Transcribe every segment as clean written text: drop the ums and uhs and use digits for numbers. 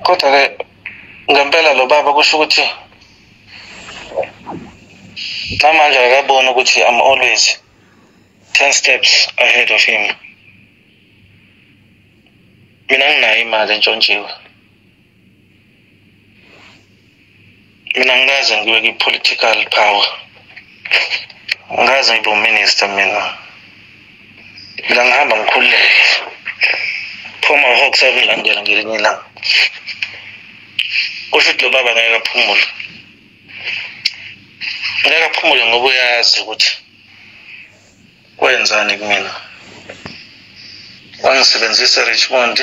kodwa ke ngempela lo baba kusho ukuthi namanje akabona ukuthi I'm always 10 steps ahead of him. Mina nginayo imali entshontshiwe. Mina ngikaze ngibe kwi-political power. Ngikaze ngibe uminister mina. Mina ngihamba ngikhululeke. Phuma Hawks akungilandela ngelinye ilanga. Kusho ukuthi lo baba ngeke aphumule. Ngeke aphumule ngoba uyazi ukuthi wenzani kumina. Wangisebenzisa Richmond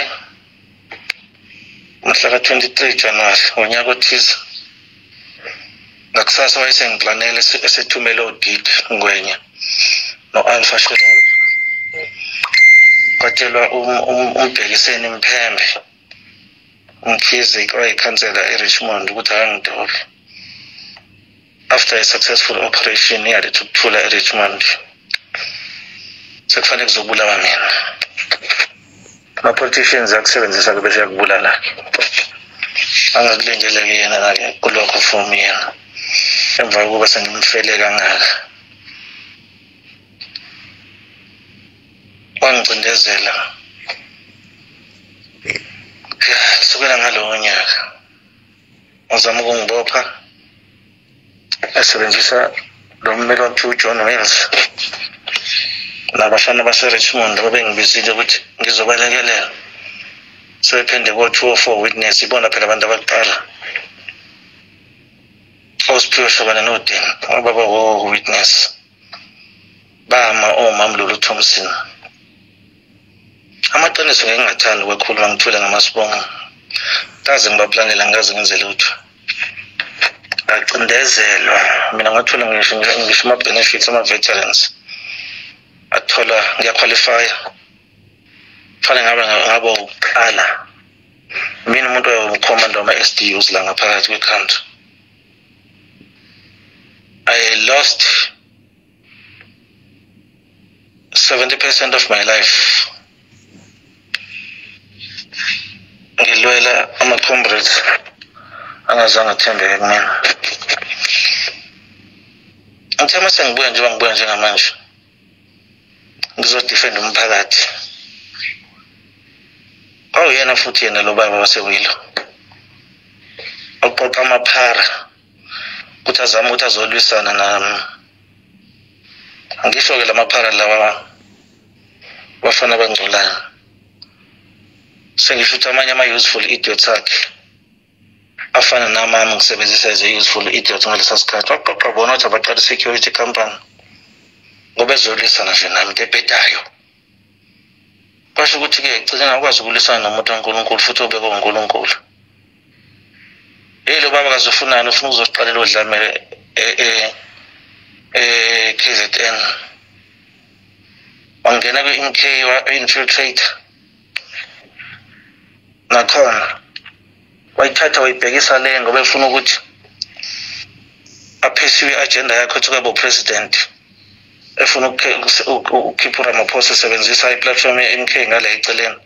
mhla ka-23 January ngonyaka othize. Ngakusasa wayesengiplanele esethumele odidi ngwenya no-Alpha Sheridan. Kwatshelwa umbhekiseni Mphembe Mkhize wayekhansela eRichmond ukuthi akangidobe. After a successful operation yaletha ukuthula eRichmond. Sekufanele kuzobulawa mina. Ama-politicians akusebenzisa bese yakubulala. Angakulindeleke yena nake kulokho for mina. Emva kokuba sengimfele kangaka. Wangicindezela. Kusukela ngalowo nyaka. Wazama ukungibopha. Esebenzisa lo mmeli wakhe John Mills. Nabafana base-Richmond babengibizile ukuthi ngizobalekelela. Sebephinde ko-204 witness ibona phela abantu abaqala. Osiphiwe Shabane noDing ababa witness. Bama oMamlulu Thompson. Amaqiniso ngeke ngingathanda ukukhuluma ngithule ngamasibongo. Kaze ngibaplanela ngaze ngenze lutho. Acindezelwa mina ngathula ngisho ama-benefits ama-veterans. Athola ngiyaqualify. Fanele ngabe uqala. Mina umuntu owumkhomanda wama-SDUs la ngaphakathi kwe-country. I lost 70% of my life. Ngilwela ama-comrades angazange athembeke kumina. Ngithe mase ngibuya njengamanje. Ngizodefend umphakathi. Yena futhi yena lo baba wasewilo. Uqoqa amaphara. Ukuthi azame ukuthi azolwisana nami. Angisho ke lamaphara lawa bafana bangcolayo. Sengisho ukuthi amanye ama-useful idiots akhe afana namami ngisebenzisa eze-useful idiots ngalesa sikhathi. Waqoqa bona ukuthi abaqala i-security company ngoba ezolwisana nje nami into ebhedayo. Kwasho ukuthi-ke egcina ngakwazi ukulwisana nomuntu kaNkulunkulu futhi obekwe uNkulunkulu. Lo baba kazofunani ufuna ukuzoqalela udlame KZN. Wangena kwi-MK wa-infiltrator. Nakhona wayithatha wayibhekisa le ngoba efuna ukuthi aphesiwe i-agenda yakhe ukuthi kube upresident. Efuna ukhipha uRamaphosa esebenzisa i-platform ye-MK ngale eceleni.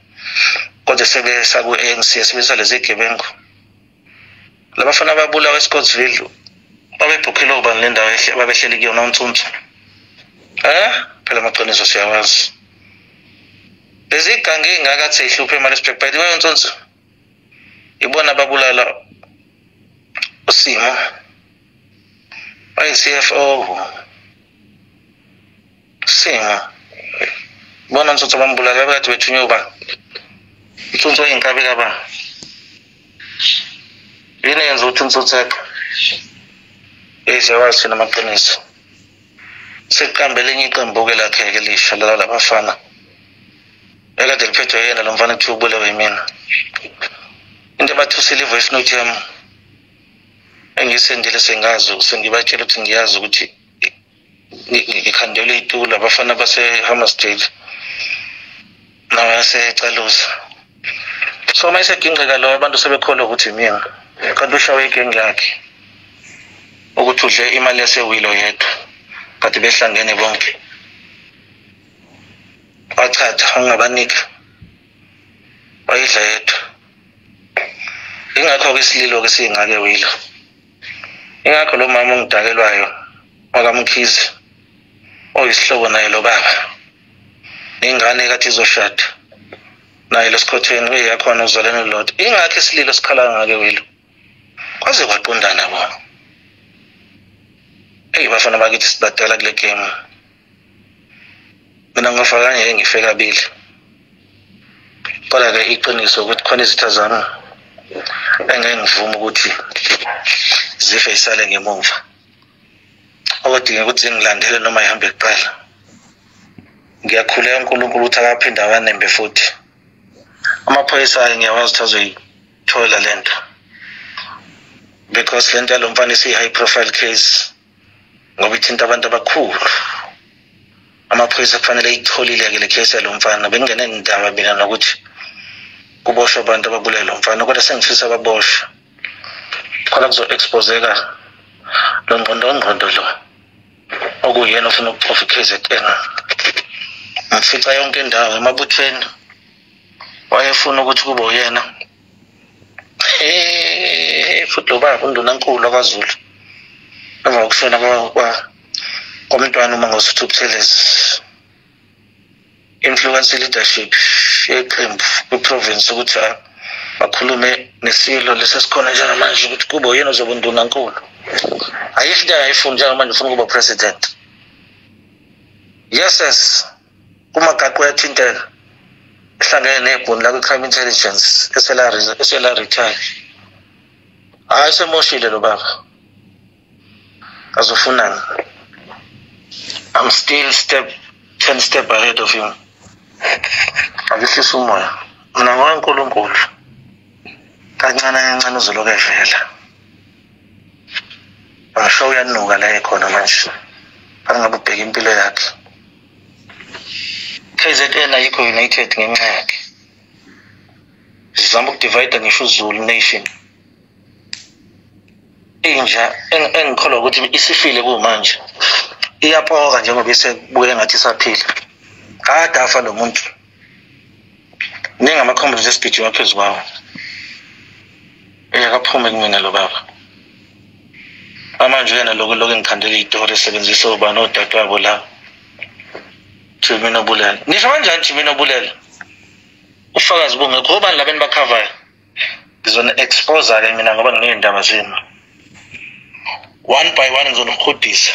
Kodwa sebesa ku-ANC sebenzisa lezi zigebengu. Labafana babulawa eScottsville babebhukhela ubani le ndawo ababehleli kuyona uNtsuthu. Phela amaqiniso siyawazi. Lezi gange engakathi ihluphe eMaritzburg by the way uNtsuthu. Ibona babulala uSimo. CFO. Simo. Bona uNtsuthu bambulala bathi bethunywe uba. UNtsuthu oyinkabi kaba. Yini yenza ukuthi uNtsuthu yakho eziyawazi thina amaqiniso. Seqambele enye iqembu ke lakhe ke lisha labafana. Ekade liphethwe yena lo mfana kuthiwa ubulewe yimina. Into abathusile ivoice note yami engisendele sengazi sengibatshela ukuthi ngiyazi ukuthi ngikhandele itulo abafana base-Hammersdale nawe yaseCalusa. So mase kingqeka lo abantu sebekholwa ukuthi mina kanti ushawe igenge yakhe ukuthi udle imali yasewilo yedwa kade behlangene bonke. Wachatha ungabanika wayidla yedwa. ingakho-ke isililo ke siyingxaki wilo ingakho lo mama ongidakelwayo wakamkhizi oyisihlobo naye lo baba ingane kathi izoshada naye lesikhotheni uyakhona uzalana lodwa ingakho isililo sikhala ngake wilo kwaze kwaqondana bona bafana bakithi sibadala kule game mina ngafaka ngeke ngife kabili kodwa ke iqiniso ukuthi khona izitha zami engeke ngivuma ukuthi zife isale ngemuva okudinga ukuthi zingilandele noma ihambe kuqala ngiyakhuleka uNkulunkulu ukuthi akaphinde abanembe futhi amaphoyisa ngiyawazi ukuthi azoyithola lento because lento yalo mfana isi-high profile case ngoba ithinta abantu abakhulu amaphoyisa kufanele itholile-ke le case yalo mfana bengingene ndaba mina nokuthi kuboshwa abantu ababulele lo mfana kodwa sengifisa ababoshwe khona kuzo-expozeka lo ngqondo lo okuyena ofuna ukucofa i-KZN ngifica yonke indawo emabuthweni wayefuna ukuthi kube uyena futhi lo baba undunankulu akwaZulu emva kokushona komntwana uMangosuthu Buthelezi influence leadership yeqembu kwi-province ukuthi bakhulume nesilo lesesikhona njengamanje ukuthi kube uyena ozoba undunankulu ayikho into angayifuni njengamanje ufuna ukuba president yes kumagaqa uyathintela ehlangene nebhuni lakwi-crime intelligence esela retire hayi semoshile lo baba azofunani I'm still 10 step ahead of him akehlisa umoya mina ngowankulunkulu kancane uzoloku evela angisho uyanuka la ekhona manje angabe ubheka impilo yakhe KZN ayikho united ngenxa yakhe sizama ukudivide ngisho uZulu nation inja engikholwa ukuthi isifile kumanje iyapoka njengoba isebuye ngathi isaphila kade afa lo muntu ningama-comments esigijima phezu kwawo akaphume kumina lo baba amanje yena lokhu ngikhandela iyitori esebenzisa ubani odadewabo la Jimmy Nobulela nisho kanjani Jimmy Nobulela ufakazi bungekho ubani labeni bakhavayo ngizona expose-ke mina ngoba nginey'ndaba zenu one by one ngizonikhudisa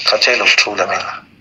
khathele ukuthula mina